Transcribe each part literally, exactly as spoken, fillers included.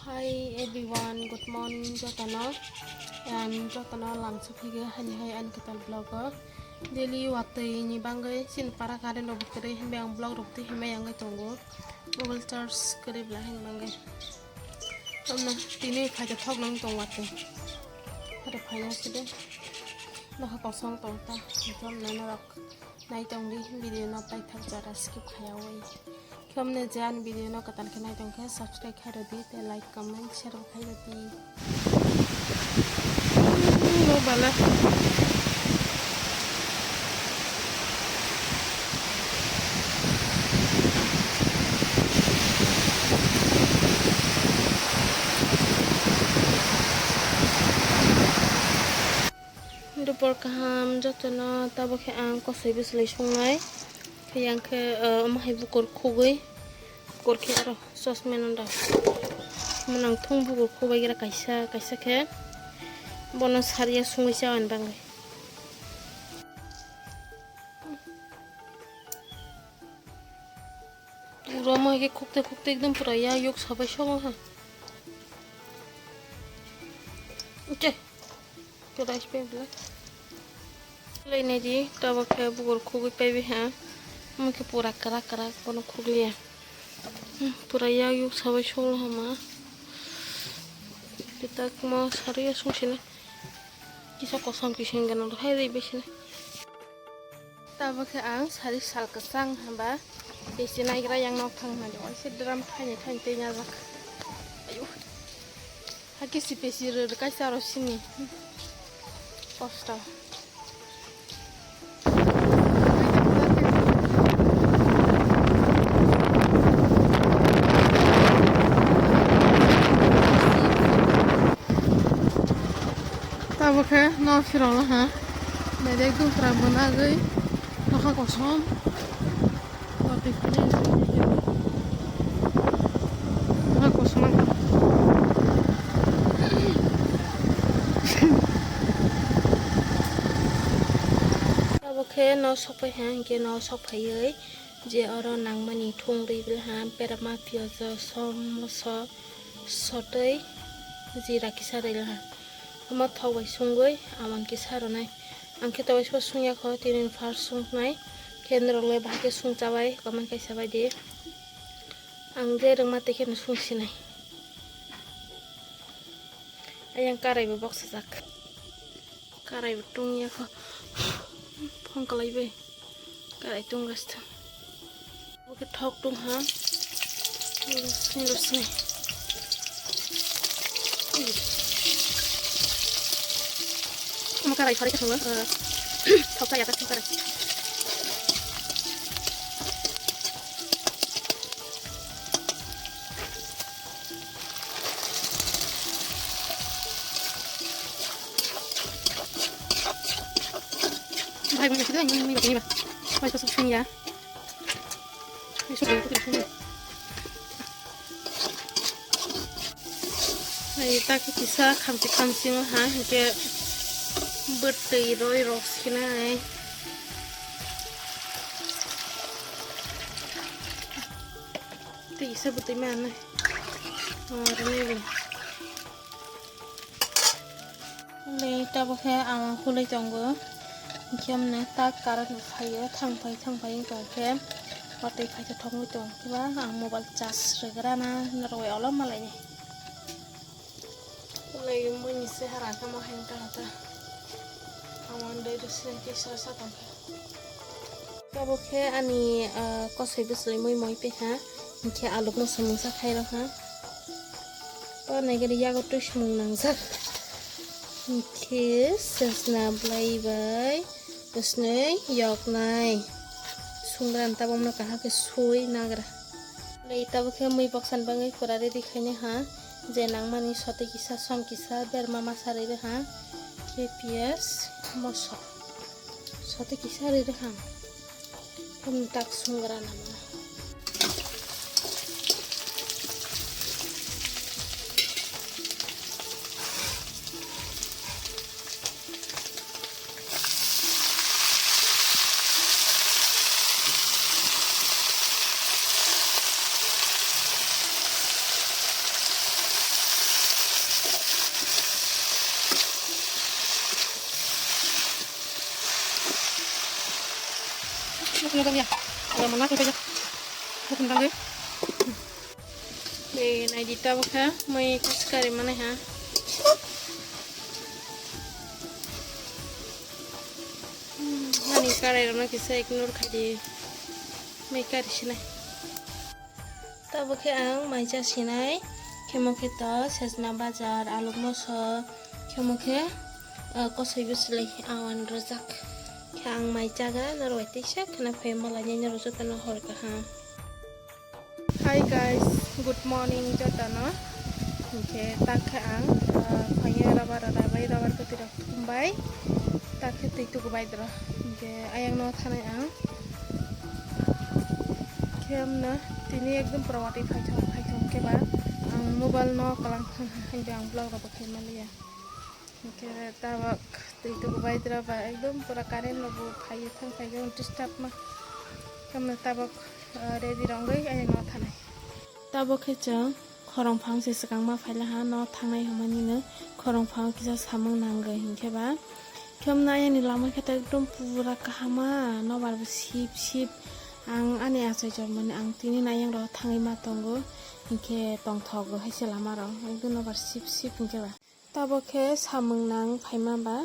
Hi everyone, good morning jotono. Ang jotono lamsok phige hani hai ani kwtal vlog o. Daily watwi ni bangwi chini para current rok kwrwi hinwi ang vlog rok twi himai yangwi tongo. Mobile charge kwrwi bla hin bangwi. Tamno tini phaida thok nang tong watwi. Hada phaina side. Nokha kosong tong ta. Tamno norok nai tong di video no paithak jora skip khaya wi. Khomne je ani video no kwtal khe nai tong khe subscribe khai rw di tei like, comment, share bo khai rw di. Bo bala. Dopor kaham jotono, tabuk khe ang kosoi bwswlwi songnai. Yang khe, uh, omo hai bukur khugwi, bukur khe aro chosma no da. Mwnang thung bukur khugwi gira kaisa, kaisa khe bono sariya sungwi cha ani bangwi. Pura omo hai khe khukte khukte ekdom pura yak yuk sabai song ha. Uche. Khe rice bag le. Lainai di, tabuk khe bukur khugwi paibi ha. Omo khe pura kwrak kwrak, bono khugliya. Hmm, pura yak yuk sabai solo hama. Kitak mo sari ya sung sini. Kisa kosom kising gana hai dei besini. Tabuk khe ang sari sal kwchang hwnba, pesi naigra yang nok thang hwnba, waisa drum thaini thaini tei najak. Ayu. Hakhe si pesi rw rw kaisa aro sini. Kosto. Tabuk khe nok phirok no ha. Bedek dukra mwnagwi nokha kosom. Nokha kosom. Tabuk khe nok sok phai ha, hinkhe nok sok phaiwi je oro nangmani thung rwi bwla ha, berama, piyaj, som, moso, sotwi, jira kisa rwla ha. Omo thok bai sungwi amon kisa rwnai. Ang khe tei waisa sungya kho, tini first sungnai. Khe norok le bahai khe sung chabai, comment kaisa bai di. Ang je rwngma tei kheno sung sinai. Ayang karai bo boksajak. Karai bo tungya kho. Phone kalai bai. Karai tung gas thang. Oke thok tung ha. Rosni, rosni. Omo karai sari ka thang. Thok ta ya ka thok karai. Bahai mui sida, mui mui bakni ba. Bai sosok sung ya. Bai sosok sung ya. Ai, ta khe kisa khamchi khamchi wng ha, hinkhe bwtwi roi rok sinai. Tei kisa bwtwi ma nai. Ar nini. Hwnwi tabuk khe ang hulwi tongo. Hinkhe hwnwi tak current bo phaio, thang phai thang phai wng tong khe watwi phaisa thok wngwi tong khe ba ang mobile charge rwgrana norok bai olo malaini. Hwnwi mui ni chehara khe mo hai wng tong kha ta. Ang dai rw sini kisa sa tong khe. Tabuk khe ani, ah, kosoi bwswlwi mui moi peha, hinkhe aluk no samung sa khairok ha. Tonai gari yago twi samung nangjak. Hinkhe sesna bwlai bai bwsnwi yoknai. Sungran tabuk no kaham khe sui nagra. Lei tabuk khe mui boksan bangwi pura ready khaina ha. Je nangmani sotwi kisa, som kisa, berma masa rwi rwha, khe piyaj, moso. Sotwi kisa rwi rwha. Hwn tak sungra namo. Sino dong ya. Ora mana kita ya. Bukan dong ya. Eh, nai di tabok ha, mai kas kari mana ha. Hmm, ani karai rano kisa ignore khai di. Mai kari sinai. Tabok khe ang mai cha sinai, khemo khe to sejna bajar, aluk moso, khemo khe, ah, kosoi bwswlwi awan rwjak. Khe ang mai chaga, norok bai teisa khwna phai malainai norok jotono hor kaham. Hi guys, good morning jotono. Hinkhe tak khe ang, ah, phaiya rubber rwbai, rubber kwtwi rok thumbai. Tak khe twi tukubai dro. Hinkhe ayang no thanai ang. Khe amno tini ekdom pura watwi phaithok phaithok khe ba ang mobile no kwlang thang ha, hinkhe ang vlog rok bo khai manliya. Hinkhe tabok twi tukubai dra ba ekdom pura current rok bo phaiwi thang phai khe disturb ma. Khe amno tabok, ah, ready rongwi ayang no thanai. Tabok khe chwng khorang phang se swkang ma phaila ha no thangnai hwnmani no khorang phang kisa samung nangwi hinkhe ba. Khe amno ayang ni lama khe to ekdom pura kaham ma, nobar bo sip sip. Ang ani achai chormani ang tini no ayang rok thangwi ma tongo, hinkhe tongthok bo hai se lama rok ekdom nobar sip sip hinkhe ba. Tabok khe samung nang phaima ba,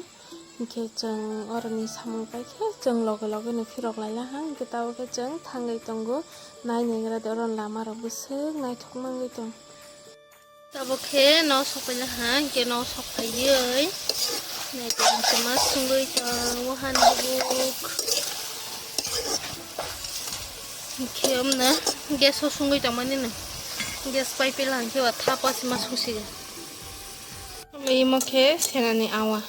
hinkhe chwng oroni samung pai khe chwng loge loge no phirok laila ha, hinkhe tabok khe chwng thangwi tongo, nai naigra de oroni lama rok bwswk naithok nangwi tong. Tabok khe no sok paila ha, hinkhe no sok paiwi naitong se ma sungwi tong, wahan bubuk. Hinkhe omna gas o sungwi tongmani no, gas pai paila hinkhe ba thapa se ma sungsigo. Imo khe senani awa.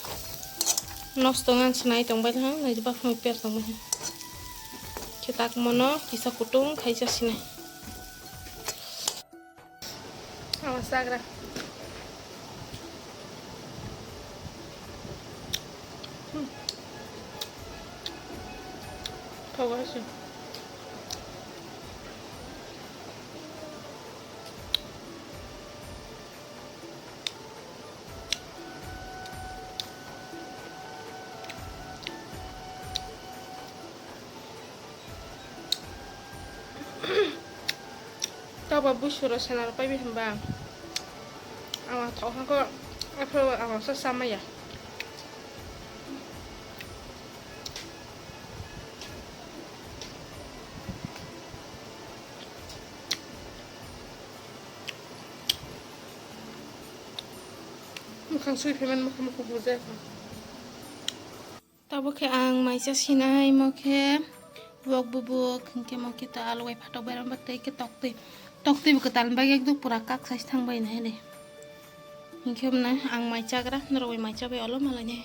Nosto ngan sinai tongbai thang, nai bakno per tongbai thang. Khe tak mono kisa kutung khaisa sinai. Awa sagra. Hmm. Thogo haise. Tabo buisuro senaro paibi hwnba. Ang thok hwnkhe aphuru ang sa chamaya. Mwkhang sui phaimani mwkhang mukhung bujai kha. Tabuk khe ang maisa sinai mo khe wok bubuk, hinkhe mo khe ta alu bai phatok bai ramba tei khe toktwi. Toktwi bo kwtal bai ekdom pura kak sai thang bai nai de. Hinkhe mwnai ang mai chagra, norok bai mai chabai olo malai nai.